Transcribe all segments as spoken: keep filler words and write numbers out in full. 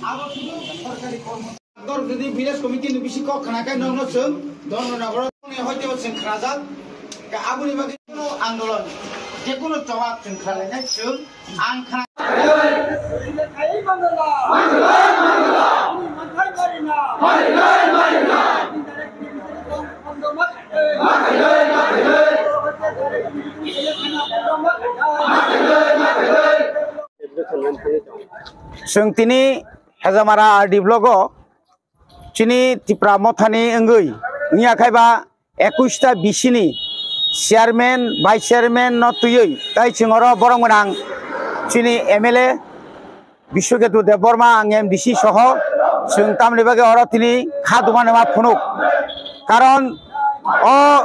Abo sudu sorkari kormo. Dor jodi village committee ni bisi kok khna khe nokno chwng Dharmanagar ni hoite bo chwng khnajak. Ka aboni bagwi kuno andolon, je kuno choba chwng khlainai chwng ang khna. Chwng tini Hejamara R D block o chini Tipra Mothani wngwi wngya khai ba ekush ta B C ni chairman, vice chairman no twiwi tai chwng oro borok gwnang chini M L A Biswaketu Debbarma, ang M D C soho, chwng tamni bagwi oro tini kha dumani ma phunuk. Karon o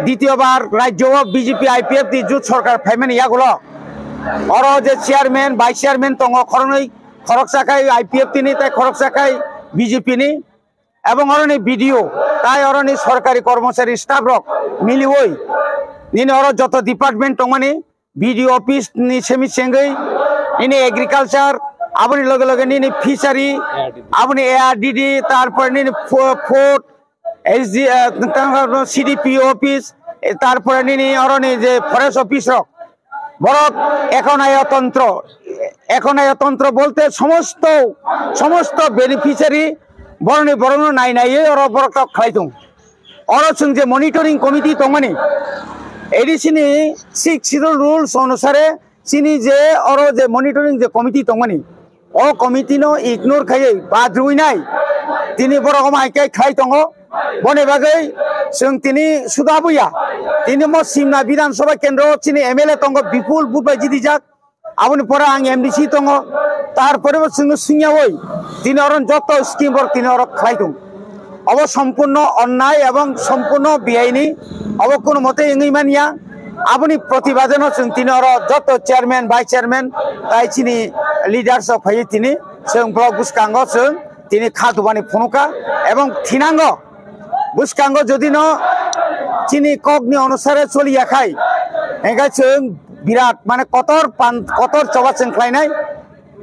ditiyo bar rajyo o B J P I P F T jut sorkar phaimani yagulo oro je chairman, vice chairman tongo, khoroknwi, khoroksa khai I P F T ni tei khoroksa khai B J P ni, ebong oroni B D O tai oroni sorkari kormosari staff rok miliwi nini oro joto department tongmani, B D O office ni semi chengwi, nini agriculture, aboni loge loge nini fishery, aboni A R D D, tarpore nini fo-, food, H D, eh, tang-, C D P O office, eh, tarpore nini oroni je forest office rok, borok ekonayotontro, ekonayotontro bolte somosto, somosto beneficiary borokni borokno nai naiwi oro borok tok khlai tongo. Oro chwng je monitoring committee tongmani, A D C ni Sixth Schedule rules onusare chini je oro je monitoring je committee tongmani, o committee no ignore khaiwi bad rwinai, tini borok omo hai khe khlai tongo. Boni bagwi chwng tini suda buya, tini mo Simna Bidhan Sabha kendro chini M L A tongo, bipul vote bai jidijak. Aboni pore ang M D C tongo, tarpore bo chwngno swngyawi tini oro joto scheme borok tini oro khlai tongo. Obo sompurno onnai ebong sompurno biaini, obo kuno mote wngwi manya. Aboni protibadeno chwng tini oro joto chairman, vice chairman, tai chini leaders rok phaiwi tini chwng block bwskango chwng tini kha dubani phunukha ebong thinango. Bwskango jodi no chini kokni onusare choliya khai, hingkhe chwng birat, mane, kotor pan, kotor choba chwng khlainai.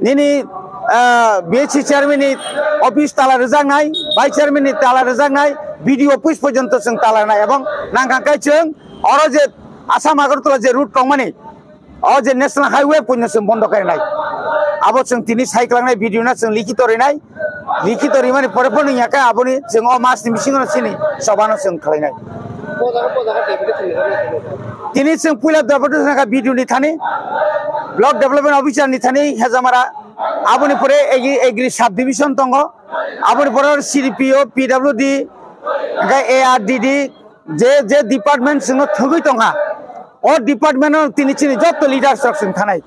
Nini, ah, B H C chairman ni office tala rwjaknai, vice chairman ni tala rwjaknai, B D O office porjonto chwng tala rwnai, ebong nangkha khe chwng oro je Assam Agartala je route tongmani, o je National Highway puino chwng bondo khainai. Abo chwng tini sai klangnai video no chwng likhito rinai. Likhito rimani pore phano wngya khe aboni chwng o mas ni bisingo no chini choba no chwng khlainai. Tini chwng puila deputation kha video ni thani, block development officer ni thani Hejamara, aboni pore agri, agri sub division tongo, aboni pore C D P O, P W D, hingkhe A R D D, je, je department chwngno thwgwi tongkha, o department-o tini chini joto leaders rok chwng thanai.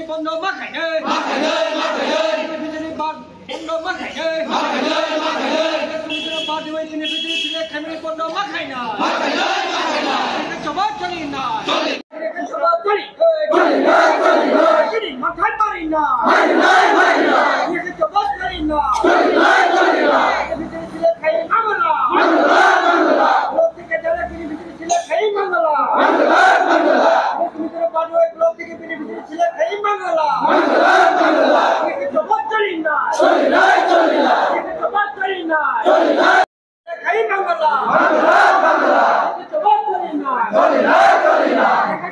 Bondo ma khainai. Ma khainai, ma khainai. Sumitra Badiwai tini bidri sile khamri bondo ma khainai. Ma khainai, ma khainai. Eke choba choli nai. Choli. Eke choba choli. Choli nai, choli nai. Choli, mathai mari nai. Mari nai, mari nai. Eke choba choli nai. Choli nai, choli nai. Eke bidri sile khai mangala. Mangala, mangala. Block tike jara tini bidri sile khai mangala. Mangala, mangala. Sumitra Badiwai block tike bidri sile khai mangala. Mangala, mangala. Eke choba choli nai. Choli nai, choli nai. Eke choba choli nai. Choli nai. Khai mangala. Mangala, mangala. Eke choba choli nai. Choli nai, choli nai.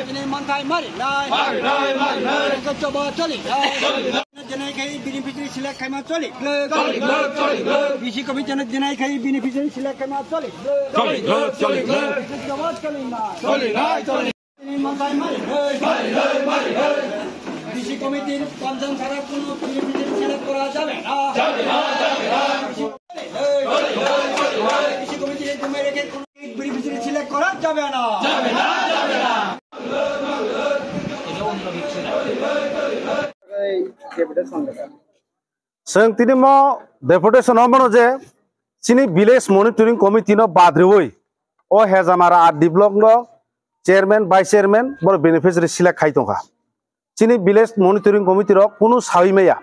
Dinai manthai marinai. Dinai khai beneficiary select khaima choli. Bisi committee no dinai khai beneficiary select khaima choli. Choli, choli, choli. Dinai manthai marinai. Bisi committee panjang sara kono beneficiary select kora jabe na. Bisi committee dumai rekhe kono beneficiary select kora jabe na. Chwng tini mo deputation o mano je chini village monitoring committee no bad riwi o Hejamara R D block no chairman, vice chairman, boro beneficiary select khai tongkha. Chini village monitoring committee rok kunu sawi maya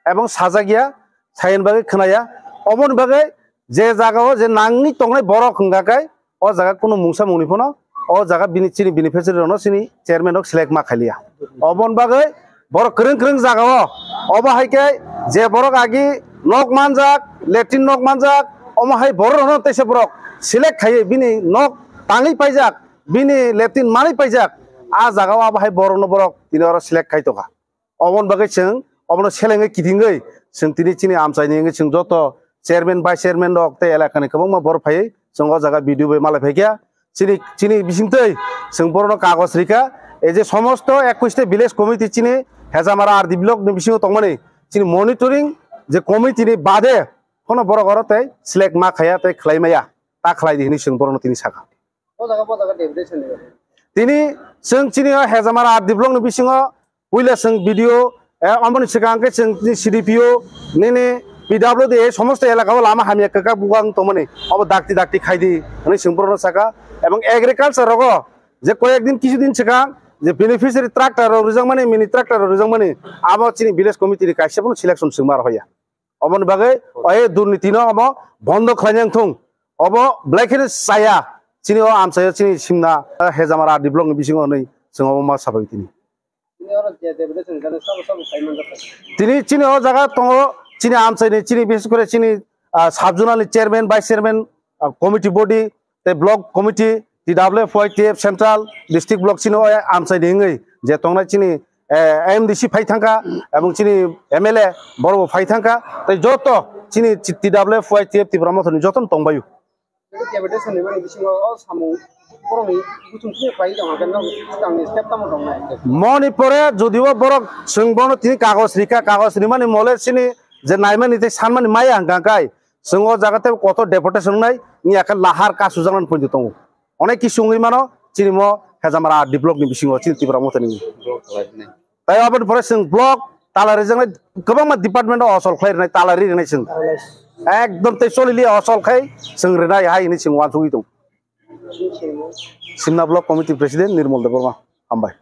ebong sajak ya, sayen bagwi khwnaya. Oboni bagwi je jaga o je nangni tongnai borok hwnga khe o jaga kunu mungsa mungni phano o jaga bini chini beneficiary rokno chini chairman rok select ma khailiya. Oboni bagwi borok kwrwng kwrwng jaga o, obo hai khe je borok agi nok manjak, latrine nok manjak, omo hai borok rokno teisa borok select khaiwi bini nok tangwi paijak, bini latrine manwi paijak, a jaga o abo hai borokno borok tini oro select khai tongkha. Oboni bagwi chwng obono selengwi kitingwi chwng tini chini amchaini wngwi chwng joto chairman, vice chairman rok tei elakani kwbangma borok phaiwi chwng o jaga B D O bai malai phaikha. Chini, chini bisingtwi chwng borokno kagoj rikha. Ei je somosto ekwis ta village committee chini Hejamara R D block ni bisingo tongmani chini monitoring je committee ni bade kono borok oro tei select ma khaya tei khlai maya, ta khlai di hinwi chwng borokno tini sakha. O jaga, o jaga deputation ni. Tini chwng chini o Hejamara R D block ni bisingo puila chwng B D O, eh, omoni swkang khe chwng chini C D P O, nini P W D, ei somosto elaka o lama hamya kwkak bugang tongmani, obo dakti dakti khaidi hwnwi chwng borokno saka. Ebong agriculture rogo je koyek din kichu din swkang je beneficiary tractor rok rijakmani, mini tractor rok rijakmani, abo chini village committee ni kaisa bono selection chwng ma rohorya. Oboni bagwi o durniti no omo bondo khlaina wngthung. Obo belai kheno chaya. Chini o amchaio chini simna, eh, Hejamara R D block ni bisingo hwnwi chwng obo ma sabai tini. Tini oro je deputation jani sabo sabo khai manjak kha. Tini chini o jaga tongo chini amchaini chini bises kore chini, ah, sub zonal ni chairman, vice chairman, ah, committee body, tei block committee, T W F Y T F central, district block chini o amchaini wngwi je tongnai chini, eh, M D C phai thangkha, ebong chini M L A borok bo phai thangkha, tei joto chini T W F Y T F Tipra Mothani jotono tongbaio. Deputation ni mani bisingo o samung borokni guchung twi khlai tong khe no swkangni step tamo tongnai. Moni pore jodibo borok chwng bono tini kagoj rikha, kagoj rimani mole chini je naimani tei sanmani maya hwnkha khe chwng o jaga tei kotor deputation wngnai wngya khe lahar kasu jaknani poito tongo. Onek kisu wngwi mano chini mo Hejamara R D block ni bisingo chini Tipra Mothani. Tai aboni pore chwng block tala rijaknai kwbangma department o osol khlai rwnai, tala ri rwnai chwng. Ekdom tei choli liya osol khai chwng rwnai hai hinwi chwng uansugwi tongo. Simna block committee president Nirmal Debbarma. Hambai.